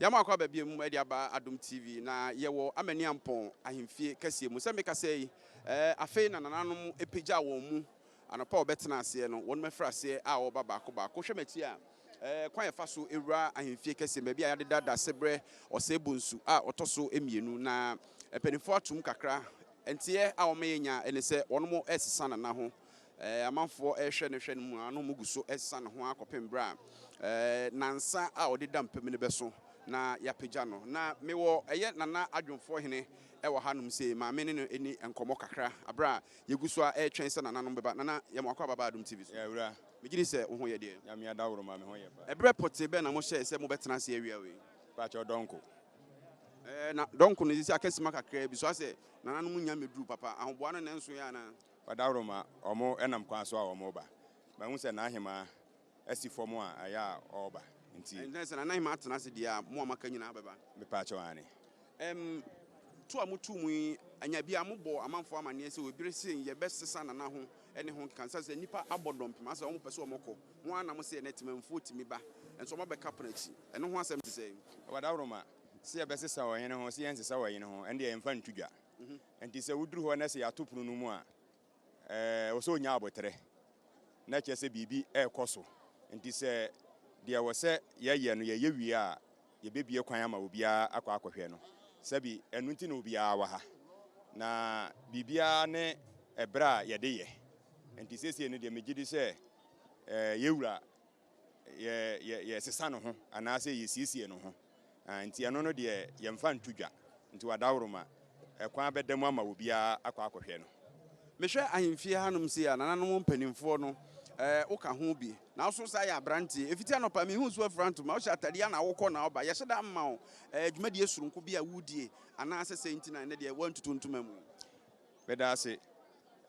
Yɛama akɔ aba biom de aba Adom TV na yɛwɔ Amaniampɔn ahemfie kɛseɛ mu. Sɛ mekasa yi, afei na nananom pagyaa wɔn mu anɔpa a wɔbɛtena aseɛ no, wɔnom afiri aseɛ a wɔreba baako baako. Wohwɛ m'akyi a, kwan a yɛfa so wura ahemfie kɛseɛ mu, baabi a yɛadeda Dasebrɛ Ɔsɛe Bonsu a ɔtɔ so mmienu, na mpanimfoɔ atom kakra. Nteɛ a wɔma yɛnya ne sɛ wɔnom resesa nana ho. Amanfoɔ rehwɛ no hwɛ no mu a, na wɔgu so resa ne ho ara kɔpem berɛ a nnansa a ɔde da mpa mu no bɛso na yɛapagya no. Na mewɔ ɛyɛ Nana Adwomfoɔ Hene wɔ hanom sei, ma me ne no nni nkɔmmɔ kakra berɛ a yɛgu so ara retwɛn sɛ nananom bɛba. Nana, yɛma wo akwaaba ba Adom TV so. Yeah, Wura. Megye di sɛ wo ho yɛ deɛ? Nyame adaworoma, me ho yɛ paa. Ɛberɛ pɔtee bɛn na mohyɛɛ sɛ mobɛtena ase awia wei? Pakyɛw, dɔnko. Na dɔnko no, seesei aka simma kakraa bi so, asɛ nananom nnya mmɛduru papa. Ahoboa no nnɛ nso yɛ anaa? Ɔdawuroma, wɔn nam kwan so a wɔreba. Mahu sɛ n'ahemaa asi fam a ɛyɛ a ɔreba, nti. Ɛnti sɛ n'ahemaa tena ase deɛ a, mo a moaka nyinaa bɛba. Mepaakyɛw, aane. To a moto mu yi, anya bi a mobɔ amanfoɔ amaneɛ sɛ ebire sei yɛbɛsesa nana ho ne ho nkeka. Sɛ sɛ nnipa abɔ dɔmpem asɛ wɔn pɛ sɛ wɔn kɔ, mo ara na mo se ɛnɛ temanfuo tumi ba, nso wɔn abɛka pono akyi. Ɛno ho asɛm te sɛn? Ɔdawuroma, sɛ yɛbɛsesa ɔhene ho, sɛ yɛnsesa ɔhene ho, ɛndeɛ yɛmfa nto dwa. Nti sɛ woduru hɔ na sɛ yɛato pono no mu a, ɛwɔ sɛ onya aboterɛ na kyerɛ sɛ biribi ɛrekɔ so. Nti sɛ deɛ ɛwɔ sɛ yɛyɛ no yɛyɛ wie a, yɛbɛbie kwan ama obiara akɔ akɔhwɛ no. Sɛbi ɛno nti na obiara wɔ ha. Na biribiara ne ɛberɛ a yɛde yɛ. Nti seesei no deɛ megye di sɛ yɛwura yɛsesa no ho anaasɛ yɛsiesie no ho. Nti ɛno no deɛ yɛmfa nto dwa. Nti wadaworoma, ɛkwan bɛda mu ama obiara akɔ akɔhwɛ no. Mehwɛ ahemfie hanom sei a, nananom mpanimfoɔ no, woka ho bi. Na wo nso saa yɛ aberanteɛ. Ɛfiti anɔpa mehu so afira ntoma, wohyɛ atadeɛ a na wokɔ na woba. Yɛhyɛ da mma wo dwumadie soronko bi a wodie anaasɛ sɛ nti na ɛnɛ deɛ woantutu ntoma mu? Meda ase.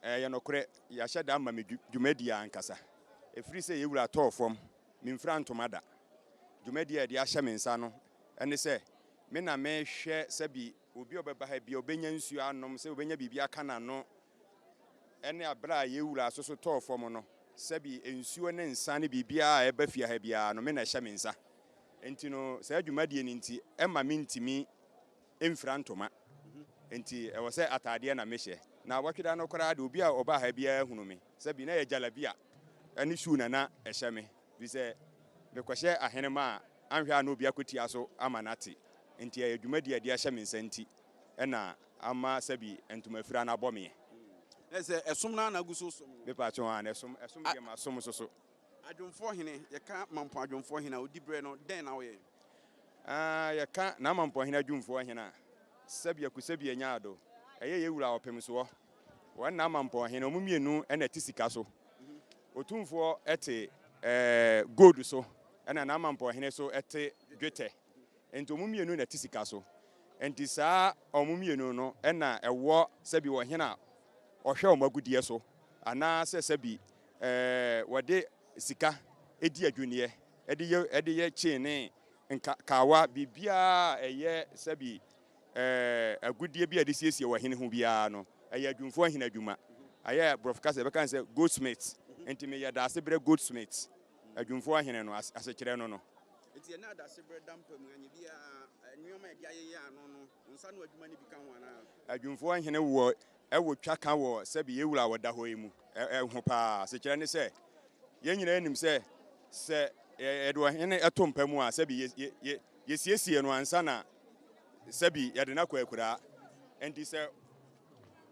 Ɛyɛ nokorɛ, yɛahyɛ da ama me dwumadie ankasa. Ɛfiri sɛ yɛwura tɔɔ fam, memfira ntoma da. Dwumadie a yɛde ahyɛ me nsa no ne sɛ, me na mehwɛ sɛbi obi a ɔbɛba ha bi a ɔbɛnya nsuo anom, sɛ ɔbɛnya biribi aka n'ano, ɛne aberɛ a yɛwura so so tɔɔ fam no, sɛbi nsuo ne nsa ne biribiara a ɛba fie ha biara no, me na ɛhyɛ me nsa. Nti no, saa dwumadie no nti, ɛma mentumi mfira ntoma. Nti ɛwɔ sɛ ataadeɛ na mehyɛ. Na wɔtweda no koraa de, obi a ɔba ha biara hunu me. Sɛbi na yɛ jalabia ɛne shoe na na ɛhyɛ me. Fi sɛ mekɔhyɛ ahenema a, anhwɛ a na obi akɔtia so ama no ate. Nti ɛyɛ dwumadie a ɛde ahyɛ me nsa nti ɛna ama sɛbi ntomafira no abɔ meɛ. Sɛ ɛsom no na agu so som no. Mepa kyɛw a, ɛsom deɛ ma som so so. Adwomfoɔ hene, yɛka Mampɔn adwomfoɔ hene a, odi berɛ no, dɛn na woyɛ? Yɛka n'Amampɔn hene adwumfoɔ hene a, sɛbi akusɛbi anya ado. Ɛyɛ yɛ wura ɔpem soɔ. Wɔn na Amampɔn hene, wɔn mmienu na ɛte sika so. Otumfoɔ te gold so, ɛna n'Amampɔn hene so te dwetɛ. Nti wɔn mmienu na ɛte sika so. Nti saa wɔn mmienu no na ɛwɔ sɛbi ɔhene a ɔhwɛ wɔn agudeɛ so, anaasɛ sɛbi wɔde sika di adwinneɛ, ɛde yɛ chain ne nkawa, biribiara a ɛyɛ sɛbi agudeɛ bi a yɛde siesie wɔ hene ho biara no, ɛyɛ adwumfoɔ hene adwuma. Ayɛ borɔfo kasa yɛbɛka no sɛ goldsmith. Nti meyɛ Daasebrɛ goldsmith, adwumfoɔ hene no asekyerɛ no no. Nti ɛnɛ Adasebrɛ da mpa mu anyɛ biara nneɛma a yɛde ayeyɛ ano no, wo nsa ano adwuma no bi ka ho anaa? Adwumfoɔ hene wɔ ɛwɔ twa ka wɔ sɛbi yɛwura a wɔda hɔ yi mu ɛho paa. Asekyerɛ ne sɛ yɛn nyinaa nim sɛ sɛ yɛde ɔhene ɛto mpa mu a, sɛbi yɛsiesie no ansa na sɛbi yɛde no akɔ akuraa. Nti sɛ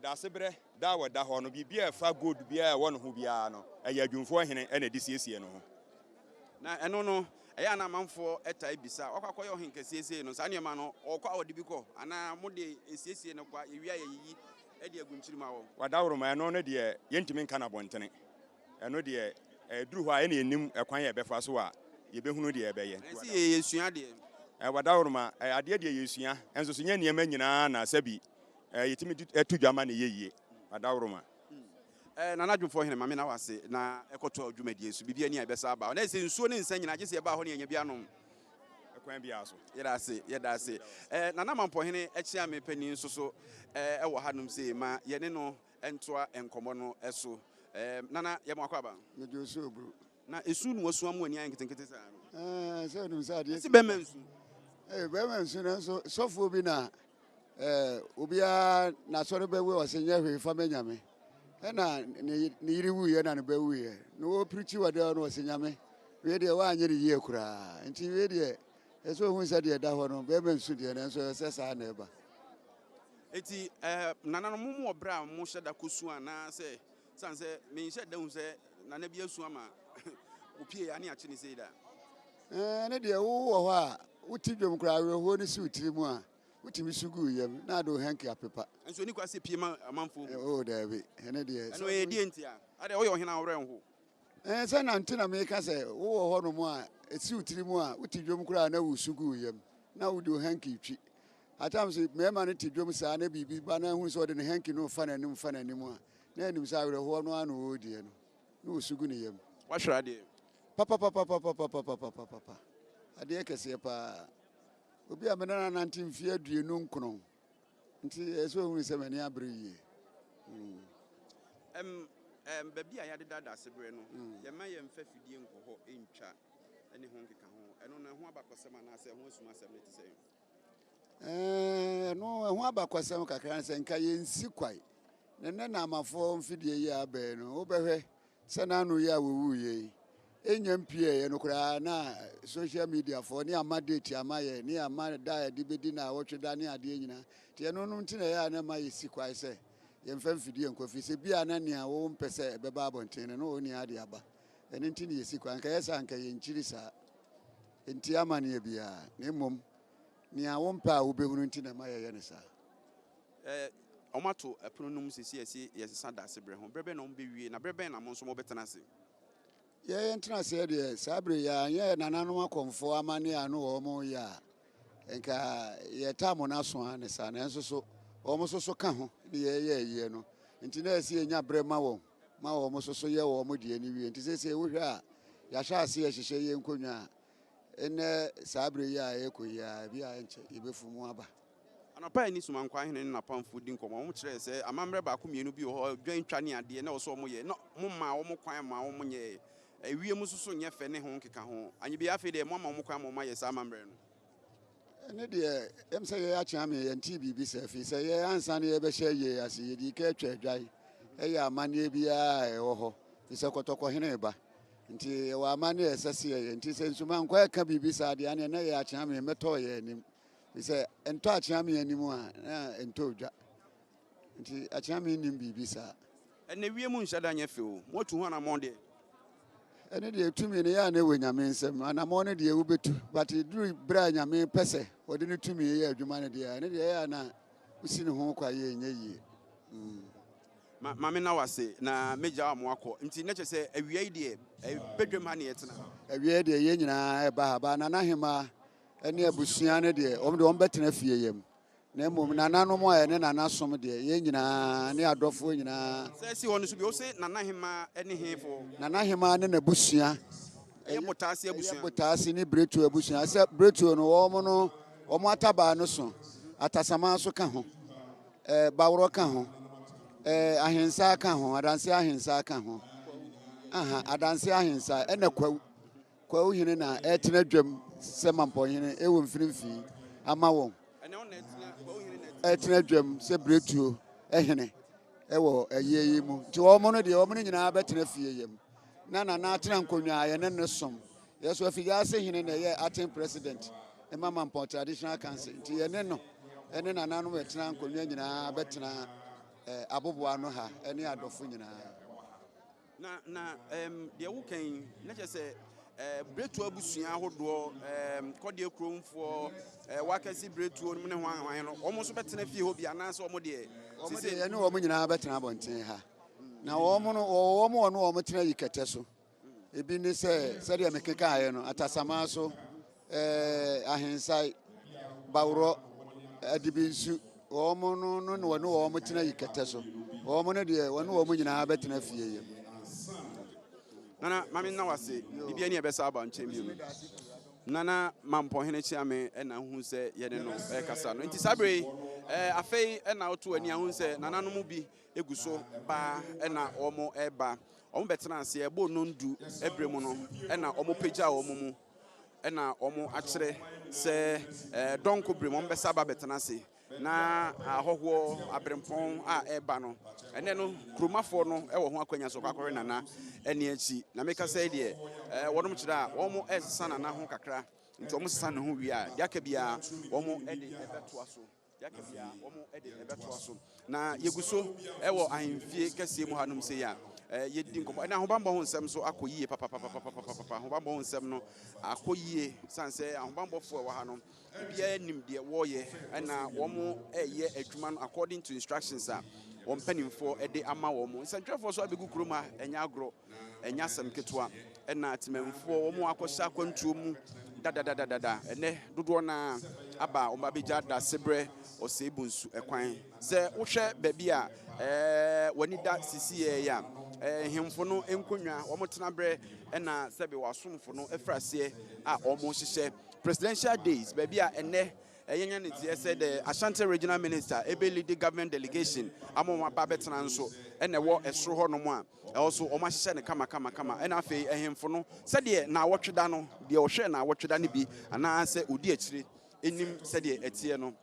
Daasebrɛ da a wɔda hɔ no, biribi a ɛfa gold biara a ɛwɔ ne ho biara no, ɛyɛ adwumfoɔ hene ɛna ɛde siesie no ho. Na ɛno no, ɛyɛ a na amanfoɔ ɛtae bisa, wakɔ akɔyɛ ɔhen kɛseɛ sei no, saa nneɛma no, ɔkɔ a ɔde bi kɔ, anaa mode esiesie no kwa, yɛwie a yɛyiyi ɛde agu nkyiri ma wɔ? Wadaworoma, ɛno no deɛ, yɛntumi nka no abɔntene. Ɛno deɛ, ɛduru hɔ a, ɛna yɛnim ɛkwan a yɛbɛfa so a yɛbɛhunu deɛ ɛbɛyɛ. Ɛsɛ yɛsua deɛ. Wadaworoma, adeɛ deɛ yɛsua, nso so nyɛ nneɛma nyinaa na sɛbi yɛtumi to dwa ma no yɛ yie. Wadaworoma. Nana Adwomfoɔ hene, maame na wase na ɛkɔtoa dwumadie so. Biribi ani a ɛbɛsa aba. Ɔna ɛsɛ nsuo ne nsa nyinaa gye sɛ yɛbaa hɔ ne yɛnya bi anom. Ɛkwan biara so. Yɛda ase, yɛda ase. Nana Mampɔhene akyia me panin nso so ɛwɔ hanom sei ma yɛne no ntoa nkɔmmɔ no so. Nana, yɛma wakɔ aba. Mede osu oburu. Na esu no wasu amu ani ayɛ nketenkete saa no. Sɛ onim sɛ adeɛ. Ɛsi bɛma nsu. Ee, bɛrima nsu nanso sɔfoɔ bi na ɛɛ obiara n'asɔre bɛwu ɔsɛ nyɛ hwee fa mɛ nyame. Ɛna ne ne yere wuiɛ na ne bɛ wuiɛ. Na wɔpirikyi wɔ deɛ no ɔsɛ nyame. Wei deɛ woanyɛ ne yie koraa. Nti wei deɛ ɛsɛ ohun sɛ deɛ ɛda hɔ no bɛrima nsu deɛ nanso ɛsɛ saa na ɛba. Eti nananom mo mu wɔ berɛ a mohyɛ da kɔsu anaasɛ sane sɛ menhyɛ da hu sɛ nana bi asu ama opie ya ne akye ne sei da. Ɛɛ ne deɛ wowɔ hɔ a wote dwom koraa awerɛhoɔ no si wo tiri mu a wotumi su gu yam na ade wo hanky apepa. Nso ni kwa sɛ pie ma amanfoɔ hu. O daabi, ɛne deɛ. Ɛno ɛyɛ die nti a adeɛ woyɛ ɔhene a worɛ nho. Ɛɛ sɛ nante na meka sɛ wowɔ hɔ nom a ɛsi wo tiri mu a wote dwom koraa na wosu gu yam na wode wo hanky twi. At times mmarima no te dwom saa na biribi ba na ahunu sɛ ɔde ne hanky no fa n'anim fa n'anim a na anim sɛ awerɛhoɔ no ano wɔrediɛ no na wɔsu gu ne yam. Wahwere adeɛ. Papapapapapapapapapa adeɛ kɛseɛ paa. Obi a mene no nante mfeɛ 29 nti ɛsɛ sɛ ohunu sɛ m'ani abere yie. Baabi a yɛadeda daseberɛ no, yɛma yɛmfa fidie nkɔ hɔ ntwa ne ho nkeka ho. Ɛno no ɛho abakɔsɛm anaasɛ ɛho asumasɛm no te sɛ? Ɛno ɛho abakɔsɛm kakra ne sɛ nka yɛnsi kwae. Na nnɛ na amafoɔ mfidie yi a abɛɛ no, wobɛhwɛ sɛ n'ano yi a wɔwuiɛ yi, ɛnya mpieeɛ no koraa na social media foɔ ne ama date ama yɛ ne ama da a yɛde bɛdi na awɔtwe da ne adeɛ nyinaa. Nti ɛno no nti na ɛyɛ a na ɛma yɛsi kwae sɛ yɛmfa mfidie nkɔ fie sɛ bia na nea wompɛ sɛ ɛbɛba abɔnten no na wo nea ade aba. Ɛno nti ne yɛsi kwae. Nka yɛ sɛ anka yɛnkyiri saa. Nti amanneɛ biara. Na mmom nea wompɛ a wobɛhunu nti na ɛma yɛyɛ no saa. Ɔmo ato ɛpono no mu sisi ɛsi yɛsesa daseberɛ ho. Berɛ bɛn na ɔmo bɛwie na berɛ bɛn na mo nso mobɛtena ase? Yɛyɛ ntena aseɛ deɛ saa bere yɛ anyɛ nananom akɔmfoɔ amanneɛ a no wɔn yɛ a nka yɛta mo no aso a ne saa, nanso so wɔn nso so ka ho ne yɛyɛ ayie no nti na ɛsɛ yɛnya berɛ ma wɔn ma wɔn nso so yɛ wɔn deɛ no wie. Nti seesei wohwɛ a yɛahyɛ ase yɛhyehyɛ yɛ nkonnwa a ɛnɛ saa bere yi a yɛkɔ yi a ebi a ɛnkyɛ yɛbɛfu mu aba. Anɔpa yi ne Sumankwaa hene ne n'apamfoɔ di nkɔmmɔ. Wɔn kyerɛɛ sɛ amammerɛ baako mmienu bi wɔ hɔ, dwan twa ne adeɛ na ɛwɔ sɛ wɔn yɛ na mo maa wɔn kwan ma wɔn nyɛɛ. Ewiem nso so nyɛ fɛ ne ho nkeka ho. Anyɛ bi afei deɛ mo ama wɔn kwan ma wɔn ayɛ saa amammerɛ no. Ɛne deɛ ɛm sɛ yɛyɛ akyea me yɛnte biribi sɛ firi sɛ yɛ ansa ne yɛbɛhyɛ yie ase yɛdi ka atwa adwan ɛyɛ amanneɛ biara a ɛwɔ hɔ firi sɛ kɔtɔkɔhene ba nti yɛwɔ amanneɛ a ɛsɛ sɛ yɛyɛ. Nti sɛ Nsumankwa ɛka biribi saa deɛ aneɛ na yɛ akyea me mɛtɔɔ yɛ anim firi sɛ ɛntɔ akyea me anim a na ɛntɔ odwa nti akyea me nnim biribi saa. Ɛnɛ wiem nhyɛ da nyɛ fɛ o. Mo atu ho anammɔn deɛ. Ɛne deɛ tumi no yɛ a na ɛwɔ Nyame nsɛm. Anammɔn no deɛ wobɛtu, but duru berɛ a Nyame pɛ sɛ wɔde no tumi yɛ adwuma no deɛ ɛne deɛ ɛyɛ a na wosi ne ho kwa yɛ ɛnyɛ yie. Ma me na wase na megya wa mo akɔ. Nti na kyerɛ sɛ awia yi deɛ badwam ha ne yɛtena. Awia yi deɛ yɛn nyinaa ɛba ha ba Nana Hemaa ne abusua no deɛ wɔn deɛ wɔn bɛtena fie yam. Na mmom nananom a yɛne nana som deɛ yɛn nyinaa ne adɔfoɔ nyinaa. Sɛ si hɔ no so bi, wo se Nana Hemaa ne hefoɔ? Nana Hemaa ne n'abusua. Ɛyɛ Botaase abusua. Ɛyɛ Botaase ne Biretuo abusua. Sɛ Biretuo no wɔn no wɔn atabaa no so, Atasama nso ka ho, Baworɔ ka ho, Ahensa ka ho, Adanse Ahensa ka ho. Aha, Adanse Ahensa ɛna Kwawu. Kwawu hene na ɛtena dwam sɛ mampɔnhene ɛwɔ mfinimfini ama wɔn. Ɛtena dwam sɛ Biretuo hene ɛwɔ ayie yi mu. Nti wɔn no deɛ wɔn no nyinaa bɛtena fie yam. Na nana atena nkonnwa a yɛne ne som. Yɛso Afigyase hene na ɛyɛ acting president ɛma Mampɔn Traditional Council. Nti yɛne no ɛne nananom ɛtena nkonnwa nyinaa bɛtena aboboa no ha ɛne adɔfo nyinaa. Na deɛ woka yi na kyerɛ sɛ Biretuo abusua ahodoɔ, Kɔdeɛ kuromfoɔ, Wakɛse Biretuo ne ho ahwan no, wɔn nso bɛtena fie hɔ bi anaasɛ wɔn deɛ? Wɔn deɛ yɛne wɔn nyinaa bɛtena abɔnten ha. Na wɔn no wɔwɔ wɔn a wɔn tena yi kɛtɛ so. Ebi ne sɛ sɛdeɛ mekekaeɛ no, Atasama so, Ahensae, Baworɔ, Adibinsu, wɔn no no ne wɔne wɔn tena yi kɛtɛ so. Wɔn no deɛ wɔne wɔn nyinaa bɛtena fie yam. Nana, maame nna wase, biribi ani ɛbɛsa aba nkyɛn bio. Nana Mampɔhene Kyeame ɛna hu sɛ yɛne no ɛkasa no. Nti saa bere yi, afei ɛna woto ani ahu sɛ nananom bi egu so baa ɛna wɔn ɛba. Wɔn bɛtena ase ɛbɔ nondu ɛbrɛ mu no ɛna wɔn pagya wɔn mu. Ɛna wɔn akyerɛ sɛ dɔnko bere mu wɔn bɛsa aba abɛtena ase na ahɔhoɔ aberempɔn a ɛreba no ɛnɛ no kuromafoɔ no wɔ ho akwanya sɛ ɔkɔ akɔhwɛ nana ɛne akyi na meka sɛ deɛ wɔnom kyerɛ a wɔn ɛresesa nana ho kakra nti wɔn sesa ne ho wie a deɛ aka biara wɔn de ɛbɛtoa so. Deɛ aka biara, wɔde ɛbɛtoa so. Na yɛgu so wɔ ahemfie kɛseɛ mu hanom sei a yɛdi nkɔmmɔ. Ɛna ahobammɔ ho nsɛm nso akɔ yie papapapapapapa. Ahobammɔ ho nsɛm no akɔ yie sane sɛ ahobammɔfoɔ a ɛwɔ ha no, obiara nim deɛ wɔreyɛ ɛna wɔreyɛ adwuma no according to instructions a wɔn mpanimfoɔ de ama wɔn. Nsɛntwerɛfoɔ nso abɛgu kurom ha, ɛnyɛ agorɔ. Ɛnyɛ asɛm ketewa na temanmufoɔ wɔn akɔhyɛ akwantuo mu dadadadada. Ɛnnɛ dodoɔ no ara aba a wɔn abɛgya Dasebrɛ Ɔsɛebunsu kwan. Sɛ wohwɛ baabi a w'ani da sisiiɛ yi a, nhemfo no nkonnwa, wɔn tenaberɛ na sɛbe wɔn asomfo no afiri aseɛ a wɔhyehyɛ. Presidential Days, baabi a ɛnnɛ yɛanya ne nteɛ sɛ the Ashanti Regional Minister ɛbɛleadi government delegation ama wɔn aba abɛtena nso na ɛwɔ soro hɔnom a, Ɛhɔ nso, wɔahyehyɛ no kamakamakama. Ɛnna afei ahemfo no, sɛdeɛ nnawɔtwe da no, deɛ ɔhwɛ nnawɔtwe da no bi anaasɛ ɔdi akyire nim sɛdeɛ ɛteɛ no,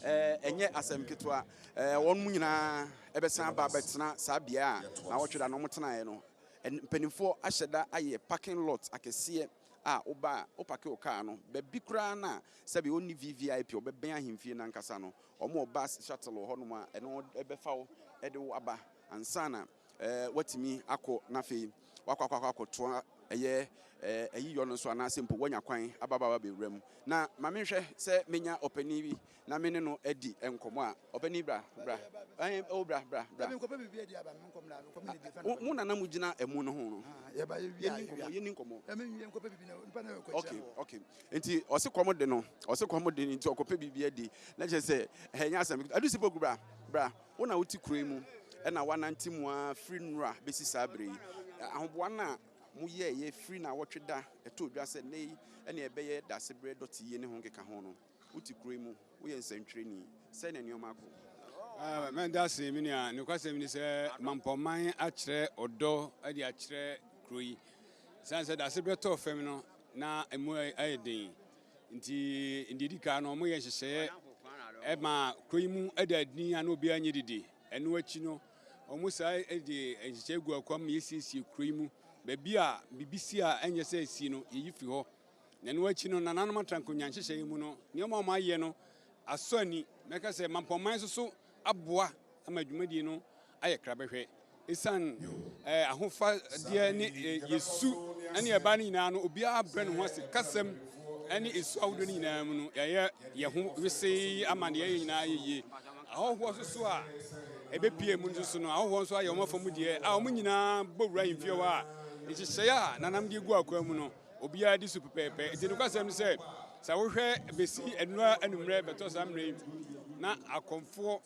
ɛnyɛ asɛm ketewa. Wɔn nyinaa bɛsan aba abɛtena saa beaeɛ a nnawɔtwe da no wɔtenaeɛ no. Mpanimfoɔ ahyɛ da ayɛ parking lot akɛseɛ a woba a, wopake wo kaa no, baabi koraa no a sɛbe ɔnni VVIP a ɔbɛbɛn ahemfie no ankasa no, wɔwɔ bus shuttle wɔ hɔnom a ɛno bɛfa wo de wo aba. Ansa na woatumi akɔ na afei woakɔ akɔ akɔtoa ɛyɛ ayiyɔ no nso anaasɛ mpo woanya kwan aba aba abɛwura mu. Na ma menhwɛ sɛ menya ɔpanin bi na me ne no adi nkɔmmɔ a. Ɔpanin bra, bra. Ɛɛ, oh, bra, bra, bra. Mo na na mogyina ɛmu no ho no. Yɛnni nkɔmmɔ, yɛnni nkɔmmɔ. Okay, okay. Nti ɔse kɔm de no, ɔse kɔm de no nti ɔkɔpɛ biribi adi. Na kyerɛ sɛ ɛnyɛ asɛm. Adusipoku bra, bra. Wo na wote kuro yi mu na woanante mu ara firi nnora bɛsi saa berɛ yi. Ahoboa no a moyɛeɛ firi nnawɔtwe da ɛtɔɔ dwa sɛ nnɛ yi ne ɛbɛyɛ Daasebrɛ dɔte yie ne ho nkekaho no, wote kuro yi mu, woyɛ nsɛntwerɛni, sɛn na nneɛma akɔ? Mɛda ase me nua. Nokwasɛm ne sɛ Mampɔnman akyerɛ ɔdɔ de akyerɛ kuro yi. Ɛsiane sɛ Daasebrɛ tɔɔ fam no, na ɛmu ayɛ den. Nti deɛ ɛdi kan no, wɔyɛ nhyehyɛeɛ ma kuro yi mu da din a na obiara nyɛ dede. Ɛno akyi no, wɔn saa de nhyehyɛeɛ gu akwan mu yɛsiesie kuro yi mu. Baabi a biribi si a ɛnyɛ sɛ ɛsi no, yɛyi firi hɔ. Na ɛno akyi no, nananom atrankonya nhyehyɛeɛ mu no, nneɛma a wɔayɛ no asɔ ani. Mɛka sɛ Mampɔnman nso so aboa ama dwumadie no ayɛ krabɛhwɛ. Esiane ahofadeɛ ne yɛ su ne ɛbaa no nyinaa no, obiara brɛ ne ho ase kasam ne esu ahodoɔ no nyinaa mu no, yɛayɛ yɛn ho wesee ama deɛ yɛyɛ nyinaa ayɛ yie. Ahɔhoɔ nso so a ɛbɛpie mu nso so no, ahɔhoɔ nso ayɛ wɔn afa mu deɛ a wɔn nyinaa bɔ wura ahemfie hɔ a nhyehyɛeɛ a nananom de gu akwan mu no, obiara di so pɛpɛɛpɛ. Nti nokwasɛm ne sɛ, sɛ wohwɛ bɛsi nnora anwummerɛ bɛtɔ saa mmerɛ yi, na akɔmfoɔ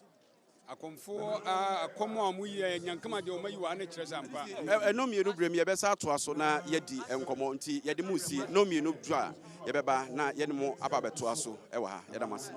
Akɔmfoɔ a akɔm a wɔyi yɛ nyankama deɛ wɔayi wɔ ha no kyerɛ sɛ ampa. Nnɔnmienu berɛ mu yɛbɛsan atoa so na yɛadi nkɔmmɔ nti yɛde mo resi nnɔnmienu dwo a yɛbɛba na yɛne mo aba abɛtoa so wɔ ha. Yɛda mo ase.